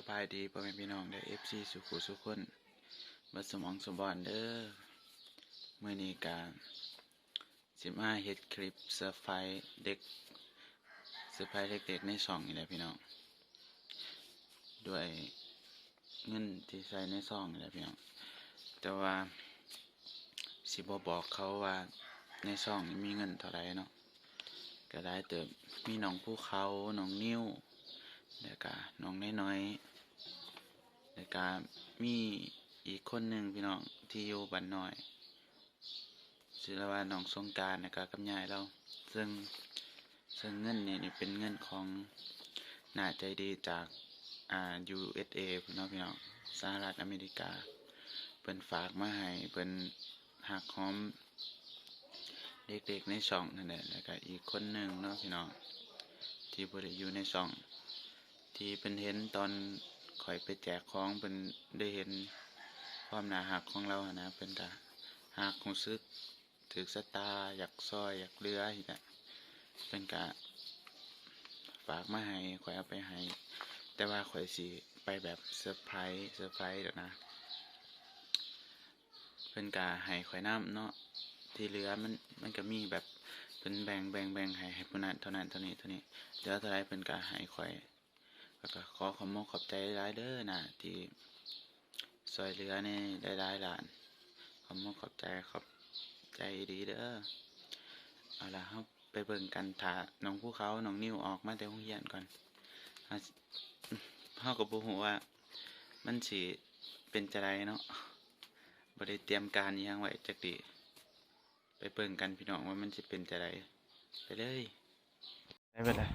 ສະບາຍດີພໍ່ແມ່ພີ່ນ້ອງເດີ ເອັຟຊີ ສູ່ຄູ່ສູ່ຄົນ ເບິດສູ່ໝ່ອງສູ່ບ່ອນເດີ. ມື້ນີ້ກະຊິມາເຮັດຄລິບເຊີໄພຣເດັກ ເຊີໄພຣເດັກໆໃນຊ່ອງນີ້ແຫຼະພີ່ນ້ອງ ດ້ວຍເງິນທີ່ໃສ່ໃນຊ່ອງນີ້ແຫຼະພີ່ນ້ອງ ແຕ່ວ່າ ຊິບໍ່ບອກເຂົາວ່າໃນຊ່ອງນີ້ມີເງິນເທົ່າໃດເນາະ ກະຫຼາຍເຕີບ ມີນ້ອງພູເຂົາ ນ້ອງນິວ ແລ້ວກະນ້ອງນ້ອຍໆ ແລ້ວກະມີອີກຄົນໜຶ່ງພີ່ນ້ອງທີ່ຢູ່ບ້ານນ້ອຍ ຊື່ລາວວ່ານ້ອງສົງການ ແລ້ວກະກັບຍາຍລາວ ເຊິ່ງ ເຊິ່ງເງິນນີ້ ນີ້ເປັນເງິນຂອງນ້າໃຈດີຈາກ ອ່າ ຢູເອສເອພຸ້ນເນາະພີ່ນ້ອງ ສະຫະລັດອາເມລິກາ ເພິ່ນຝາກມາໃຫ້ ເພິ່ນຮັກຫອມເດັກໆໃນຊ່ອງຫັ້ນແຫຼະ ແລ້ວກະອີກຄົນໜຶ່ງເນາະພີ່ນ້ອງ ທີ່ບໍ່ໄດ້ຢູ່ໃນຊ່ອງ ທີ່ເພິ່ນເຫັນຕອນຂ້ອຍໄປແຈກຂອງ ເພິ່ນໄດ້ເຫັນຄວາມໜ້າຮັກຂອງລາວຫັ້ນນະ ເພິ່ນກະຮັກ ຮູ້ສຶກ ຖືກຊະຕາ ຢາກຊ່ອຍຢາກເຫຼືອຊີ້ນະ ເພິ່ນກະຝາກມາໃຫ້ ຂ້ອຍເອົາໄປໃຫ້ ແຕ່ວ່າຂ້ອຍຊິໄປແບບເຊີໄພຣ ເຊີໄພຣດອກນະ ເພິ່ນກະໃຫ້ຂ້ອຍນຳເນາະ ທີ່ເຫຼືອມັນ ມັນກະມີແບບ ເພິ່ນແບ່ງ ແບ່ງ ແບ່ງໃຫ້ ໃຫ້ຜູ້ນັ້ນເທົ່ານັ້ນເທົ່ານີ້ເທົ່ານີ້ ເຫຼືອເທົ່າໃດເພິ່ນກະໃຫ້ຂ້ອຍ ແລ້ວກະຂໍຂອບມົກຂອບໃຈຫຼາຍເດີນະ ທີ່ຊ່ອຍເຫຼືອໃນຫຼາຍໆດ້ານ ຂອບມົກຂອບໃຈ ຂອບໃຈອີ່ຫຼີເດີ. ເອົາລະ ເຮົາໄປເບິ່ງກັນ ຖ້ານ້ອງພູເຂົາ ນ້ອງນິວອອກມາແຕ່ໂຮງຮຽນກ່ອນ ເຮົາ ເຮົາກໍບໍ່ຮູ້ວ່າມັນຊິເປັນຈັ່ງໃດເນາະ ບໍ່ໄດ້ຕຽມການອີ່ຫຍັງໄວ້ຈັກດີ ໄປເບິ່ງກັນພີ່ນ້ອງວ່າມັນຊິເປັນຈັ່ງໃດ ໄປເລີຍ ໄປເບິ່ງເລີຍ.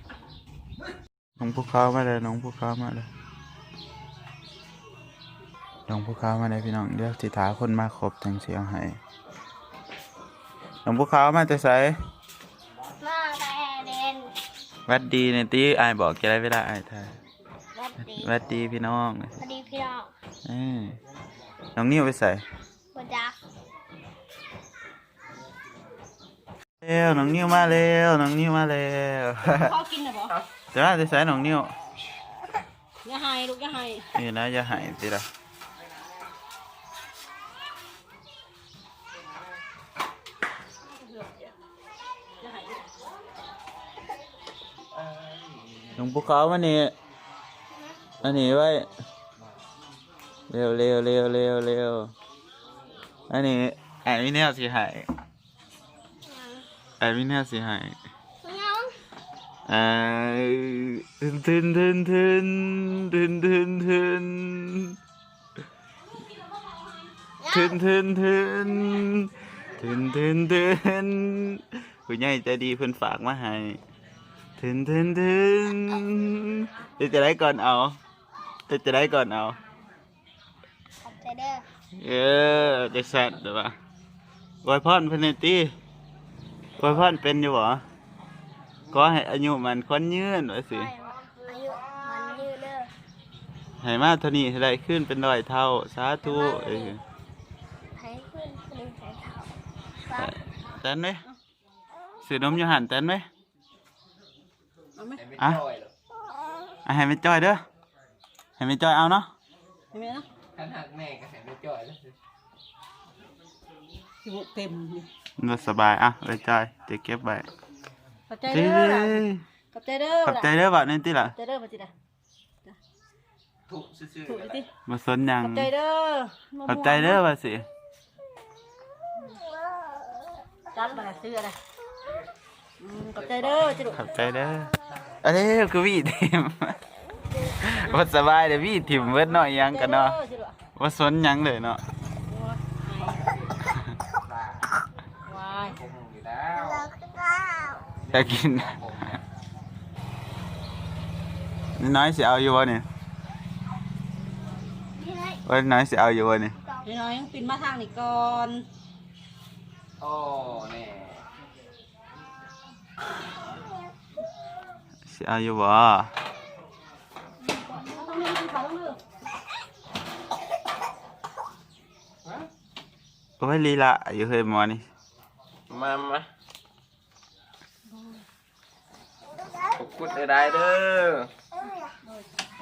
ນ້ອງພູເຂົາມາແລ້ວ ນ້ອງພູເຂົາມາແລ້ວ ນ້ອງພູເຂົາມາແລ້ວພີ່ນ້ອງ ດຽວຊິຖ້າຄົນມາຄົບຈັ່ງຊິເອົາໃຫ້. ນ້ອງພູເຂົາມາແຕ່ໃສ? ມາແຕ່ເຫຼັ້ນ. ຫວັດດີແດ່ຕິ ອ້າຍບອກແຕ່ໃດເວລາອ້າຍຖ່າຍ. ຫວັດດີ ຫວັດດີພີ່ນ້ອງ ຫວັດດີພີ່ນ້ອງ. ເອີ ນ້ອງນິວໄປໃສ? ບໍ່ຈັກ. ແລ້ວ ນ້ອງນິວມາແລ້ວ ນ້ອງນິວມາແລ້ວ. ເຂົ້າກິນແລ້ວບໍ່? ຈະມາແຕ່ໃສນ້ອງນິວ? ຢ່າໄຫ້ລູກ ຢ່າໄຫ້. ນີ້ນະ ຢ່າໄຫ້ຕິລະ. ນ້ອງພູເຂົາມານີ້ ອັນນີ້ໄວ້ ເລັວໆ ເລັວໆ ເລັວໆ. ອັນນີ້ ອ້າຍມີແນວຊິໃຫ້. ຫຍັງ? ອ້າຍມີແນວຊິໃຫ້. ຫຍັງ? ເອີ ທຶນໆ ທຶນໆ ທຶນໆ ທຶນ. ທຶນ ທຶນ ທຶນ ທຶນ ທຶນ ທຶນ ຜູ້ໃຫຍ່ໃຈດີເພິ່ນຝາກມາໃຫ້. ທຶນ ທຶນ ທຶນ ເຮັດຈັ່ງໃດກ່ອນເອົາ? ເຮັດຈັ່ງໃດກ່ອນເອົາ? ຂອບໃຈເດີ. ເອີ ຈັ່ງຊັ້ນເດີວ່າ. ອວຍພອນເພິ່ນແດ່ຕິ. ອວຍພອນເປັນຢູ່ບໍ່? ຂໍໃຫ້ອາຍຸໝັ້ນຂວັນຍືນວ່າຊີ້. ອາຍຸໝັ້ນຍືນເດີ. ໃຫ້ມາເທົ່ານີ້ໃຫ້ໄດ້ຄືນເປັນຮ້ອຍເທົ່າ. ສາທຸ. ໃຫ້ມາເທົ່ານີ້ ເອີ ໃຫ້ຄືນເປັນຮ້ອຍເທົ່າ. ແຕນເດ້. ຊື້ນົມຢູ່ຫັ້ນແຕນເດ້. ເອົາໄໝ? ອ່ະ ໃຫ້ແມ່ຈ້ອຍເດີ. ໃຫ້ແມ່ຈ້ອຍເອົາເນາະ. ໃຫ້ແມ່ເນາະ. ຄັນຮັກແມ່ກໍໃຫ້ແມ່ຈ້ອຍເດີ. ຊິບໍ່ເຕັມນີ້. ມັນບໍ່ສະບາຍ. ອ່ະ ເອີຍຈ້ອຍ ຈະເກັບໄວ້. ຂອບໃຈເດີ. ຂອບໃຈເດີ. ຂອບໃຈເດີ ບາດນີ້ຕິລະ. ຂອບໃຈເດີ ບາດນີ້ລະ. ທຸຊື່ໆ ທຸຕິ. ບໍ່ສົນຫຍັງ. ຂອບໃຈເດີ. ຂອບໃຈເດີວ່າຊິ. ຈັບມາລະ ຊື້ອະໄລ? ອືມ ຂອບໃຈເດີ. ຂອບໃຈເດີ. ອັນນີ້ຄືຫວີຖິ້ມ. ບໍ່ສະບາຍເດ້ ຫວີຖິ້ມເບິດເນາະ ອີ່ຫຍັງກັນເນາະ. ບໍ່ສົນຫຍັງເລີຍເນາະ. ຢາກກິນ. ນ້ອຍໆ ຊິເອົາຢູ່ບໍ່ນີ້? ນ້ອຍໆ ຊິເອົາຢູ່ບໍ່ນີ້? ນ້ອຍໆ ປີນມາທາງນີ້ກ່ອນ. ໂອ້ ແນ່. ຊິເອົາຢູ່ບໍ່? ໂອ້ຍ ລີລາຢູ່ເຮີຍໝໍນີ້. ມາ ມາ ຂອບຄຸນຫຼາຍໆເດີ.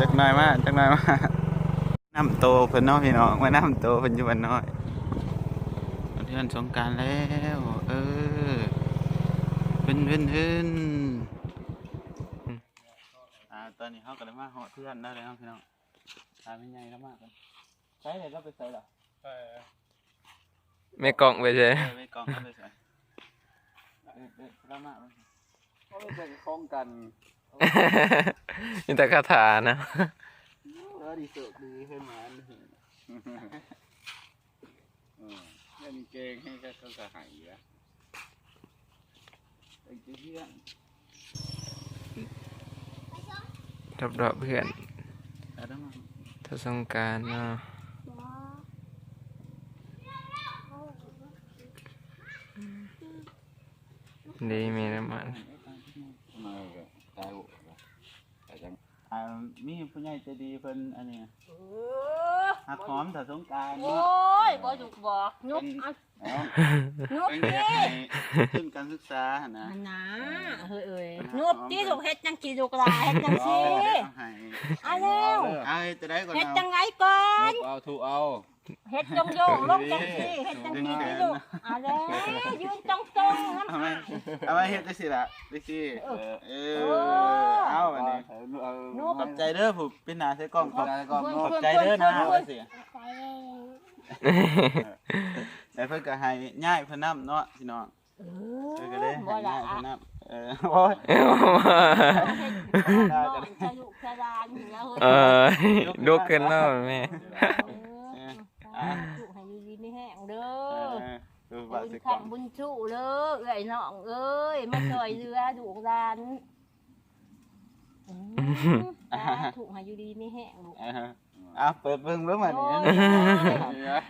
ຈັກໜ່ອຍມາ ຈັກໜ່ອຍມາ ນຳໂຕເພິ່ນເນາະພີ່ນ້ອງ ມານຳໂຕເພິ່ນຢູ່ບ້ານນ້ອຍ ເຮືອນສົງການແລ້ວ ເອີ ເພິ່ນ ເພິ່ນ ເພິ່ນ ອ່າ ຕອນນີ້ເຮົາກໍໄດ້ມາຮອດເຮືອນແລ້ວເດ້ເນາະພີ່ນ້ອງ ພາແມ່ໃຫຍ່ລາວມາກ່ອນ ໃສລະ ລາວໄປໃສລະ? ແມ່ກ້ອງໄປໃສ? ເອີ ແມ່ກ້ອງເຂົາໄປໃສ? ເອີ ເອີ ລາວມາ ເຂົາໄປໃສຂອງກັນ ມີແຕ່ຄາຖານະ ເອີ ດີໂຊກດີເພິ່ນມາ ເອີ ເລື່ອງເກັ່ງໃຫ້ເຂົາກໍໃຫ້ຢູ່ລະ ເປັນເພື່ອນ ຮອບໆເຮືອນ ຖ້າສົງການເນາະ ນີ້ແມ່ນ້ຳມັນ ອ່າ ມີຜູ້ໃຫຍ່ໃຈດີເພິ່ນອັນນີ້ ເອີ ຮັກຫອມຖ້າສົງການ ໂອ້ຍ ເນາະ ບໍ່ຢູ່ບໍ່ ຍຸບ ເອົາ ເອີ ຍຸບ ເພິ່ນຢາກໃຫ້ທຶນການສຶກສາຫັ້ນນະ ຫັ້ນນະ ເຮີ້ຍເອີຍ ເພິ່ນຮັກຫອມ ຍຸບຕິລູກ ເຮັດຈັ່ງຊີ້ລູກຫຼ້າ ເຮັດຈັ່ງຊີ້ ເອົາແລ້ວ ເອົາເຮັດຈັ່ງໃດກໍເອົາ ເຮັດຈັ່ງໃດກ່ອນ ທຸບເອົາ ທຸບເອົາ ເຮັດຈົງໂຍກລົງຈັ່ງຊີ້ ເຮັດຈັ່ງຊີ້ຕິລູກ ເອົາແລ້ວ ຢືນຕົງໆນຳ ເອົາໄວ້ ເອົາໄວ້ເຮັດຈັ່ງຊີ້ລະ ຈັ່ງຊີ້ ເອີ ເອີ ເອີ ເອົາ ອັນນີ້ ຂອບໃຈເດີຜູ້ ປິດໜ້າໃສ່ກ້ອງ ຂອບ ຂອບໃຈເດີນະ ວ່າຊິ ແລ້ວເພິ່ນກໍໃຫ້ຍ້າຍເພິ່ນນຳເນາະພີ່ນ້ອງ ເອີ ເພິ່ນກໍເລີຍໃຫ້ຍ້າຍເພິ່ນນຳ ເອີ ໂອ້ຍ ເອີ ລຸກຂຶ້ນແລ້ວແມ່ ເອີ ສາທຸ ໃຫ້ຢູ່ດີມີແຮງເດີ ເອີ ບຸນຄ້ຳບຸນຊູເດີ ເອື້ອຍນ້ອງເອີຍ ມາຊ່ອຍເຫຼືອລູກຫຼານ ອືມ ສາທຸ ໃຫ້ຢູ່ດີມີແຮງລູກ ເອີ ເອົາ ເປີດເບິ່ງເບິ່ງບາດນີ້ ໂອ້ຍ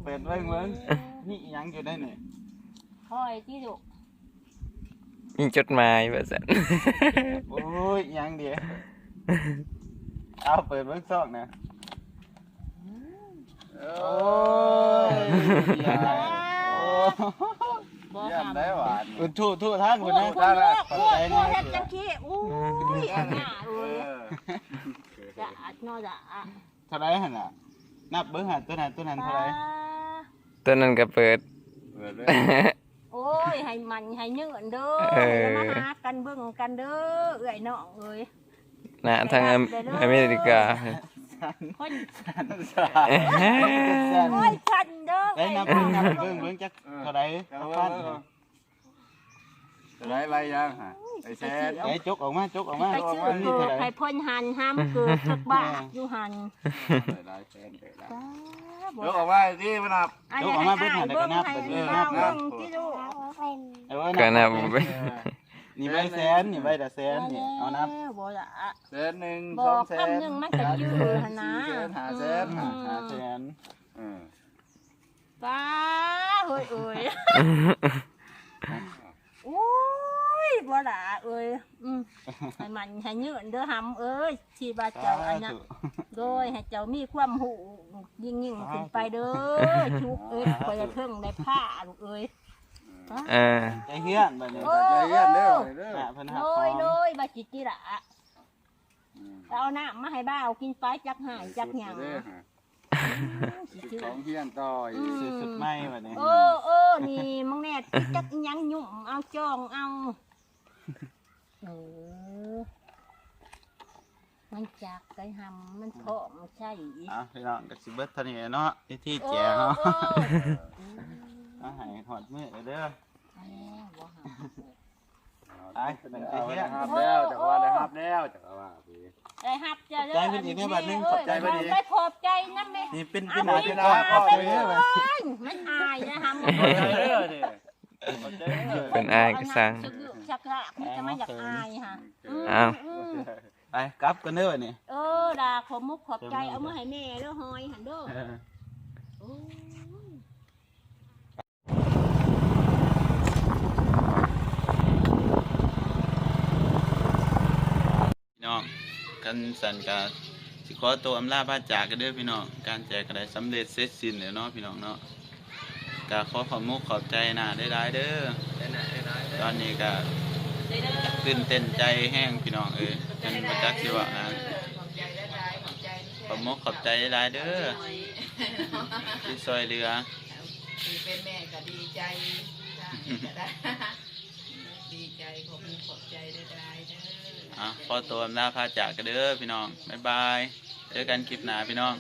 ເປີດເບິ່ງເບິ່ງ ມີອີ່ຫຍັງຢູ່ໃນນີ້ ຄ່ອຍຕິລູກ ມີຈົດໝາຍວ່າຊັ້ນ ໂອ້ຍ ອີ່ຫຍັງເດ ເອົາ ເປີດເບິ່ງຊອກນະ ອືມ ໂອ້ຍ ບໍ່ທຳ ຢ້ານໄດ້ຫວານ ເອີ ທຸ ທຸທາງພຸ້ນນະ ທຸ ທຸ ທຸ ເຮັດຈັ່ງຊີ້ ໂອ້ຍ ອັນໜ້າເອີຍ ເອີ ຈະອັດເນາະລະ ເທົ່າໃດຫັ້ນລະ ນັບເບິ່ງຫາ ຕົວນັ້ນ ຕົວນັ້ນເທົ່າໃດ ຕົວນັ້ນກໍເປີດ ເປີດເລີຍ ໂອ້ຍ ໃຫ້ໝັ້ນໃຫ້ຍືນເດີ ເອີ ໃຫ້ມາຫາກັນເບິ່ງກັນເດີ ເອື້ອຍນ້ອງເອີຍ ນະ ທາງອາເມລິກາ ຄົນ ໂອ້ຍ ຄັນເດີ ໄດ້ນັບເບິ່ງ ນັບເບິ່ງ ເບິ່ງຈັກເທົ່າໃດ ເອີ ເທົ່າໃດ ໄລ່ໆຢ່າງຫາ ໄອ້ແຊນ ໄອ້ຈົກອອກມາ ຈົກອອກມາ ໄປຊື້ເກີບໃຫ້ເພິ່ນຫັ້ນ ຫ້າມເກີບຈັກບາດຢູ່ຫັ້ນ ຫຼາຍແສນເຕີບລະ ຈົກອອກມາຊິ ມານັບ ຈົກອອກມາເບິ່ງຫັ້ນ ແລ້ວກໍນັບ ເບິ່ງໃຫ້ເບິ່ງ ເອີ ນັບ ເບິ່ງຕິລູກ ເອີ ນັບ ເອີ ນີ້ໃບແສນ ນີ້ໃບລະແສນນີ້ ເອົານັບ ບໍ່ລະ ແສນໜຶ່ງ ບໍ່ ສອງແສນ ຄຳໜຶ່ງມັນກໍຈື່ຫັ້ນນະ ສີ່ແສນ ຫ້າແສນ ອືມ ຫ້າແສນ ເອີ ປ້າ ເຮີ້ຍເອີຍ ໂອ້ຍ ບໍ່ຫຼ້າເອີຍ ອືມ ໃຫ້ໝັ້ນໃຫ້ຍືນເດີ ຫຳເອີຍ ທີ່ວ່າເຈົ້າອັນນະ ສາທຸ ໂດຍ ໃຫ້ເຈົ້າມີຄວາມຮູ້ຍິ່ງໆຂຶ້ນໄປເດີ ສາທຸ ທຸກເອີຍ ຂ້ອຍເທິງໄດ້ພາລູກເອີຍ ເອີ ໃຈເຮືອນບາດນີ້ ໂອ້ ໃຈເຮືອນເດີ ເອີ ເດີ ເພິ່ນຮັກ ໂດຍ ຫອມ ໂດຍ ບາດຈິດຕິລະ ອືມ ເອົານ້ຳມາໃຫ້ບ່າວກິນໄປ ຈັກຫາຍຈັກຫຍັງ ເດີຫາ ອືມ ຊິຂອງຮຽນຕໍ່ອີກ ອືມ ຊື້ຊຸດໃໝ່ບາດນີ້ ເອີ ເອີ ນີ້ມັງແນດ ຈັກອີ່ຫຍັງຫຍຸ້ມເອົາ ຈ່ອງເອົາ ເອີ ມັນຈັກໄດ້ຫຳ ມັນພ້ອມໃຊ້ ອ່ະ ພີ່ນ້ອງ ກໍຊິເບິດເທົ່ານີ້ແຫຼະເນາະ ວິທີແຈກເຮົາ ໂອ້ຍ ເອົາໃຫ້ຮອດມື້ເດີ ເອົາແລ້ວ ບໍ່ຫາ ໄປ ໄປເຮັດ ໄດ້ຮັບແລ້ວ ຈັກວ່າໄດ້ຮັບແລ້ວ ຈັກວ່າ ໄດ້ຮັບເຈົ້າເດີ ຂອບໃຈເພິ່ນອີກແດ່ບາດໜຶ່ງ ຂອບໃຈເພິ່ນອີກ ໄປຂອບໃຈນຳແມ່ ນີ້ເປັນ ເປັນ ເປັນ ຂອບໃຈເດີ ມັນອາຍນະຫຳ ຂອບໃຈເດີ ເພິ່ນອາຍກໍຊ່າງ ຊັກລະ ມັນຈະມາຢາກອາຍຫະ ເອີ ເອົາ ອືມ ໄປ ກັບກັນເດີບາດນີ້ ເອີ ລາ ຂອບມຸກຂອບໃຈ ເອົາມາໃຫ້ແມ່ເດີ ຫອຍຫັ້ນເດີ ເອີ ໂອ້ຍ ພີ່ນ້ອງ ຄັນຊັ້ນກະຊິຂໍໂຕອຳລາພາຈາກກັນເດີພີ່ນ້ອງ ການແຈກກໍໄດ້ສຳເລັດເສັດສິ້ນແລ້ວເນາະພີ່ນ້ອງເນາະ ກະຂໍຂອບມຸກຂອບໃຈນາຫຼາຍໆເດີ ຕອນນີ້ກະຕື່ນເຕັ້ນໃຈແຮງພີ່ນ້ອງເອີຍ ມັນບໍ່ຈັກຊິເວົ້ານະ. ຂອບໃຈຫຼາຍໆ ຂອບໃຈ ຂອບມົກຂອບໃຈຫຼາຍເດີ ທີ່ຊ່ວຍເຫຼືອ. ຜູ້ເປັນແມ່ກໍດີໃຈ ດີໃຈ ຂອບມຸກຂອບໃຈຫຼາຍໆເດີ. ອ່ະ ຂໍຕົວອຳລາພາຈາກກັນເດີພີ່ນ້ອງ ບາຍບາຍ ເຈີກັນຄລິບໜ້າພີ່ນ້ອງ.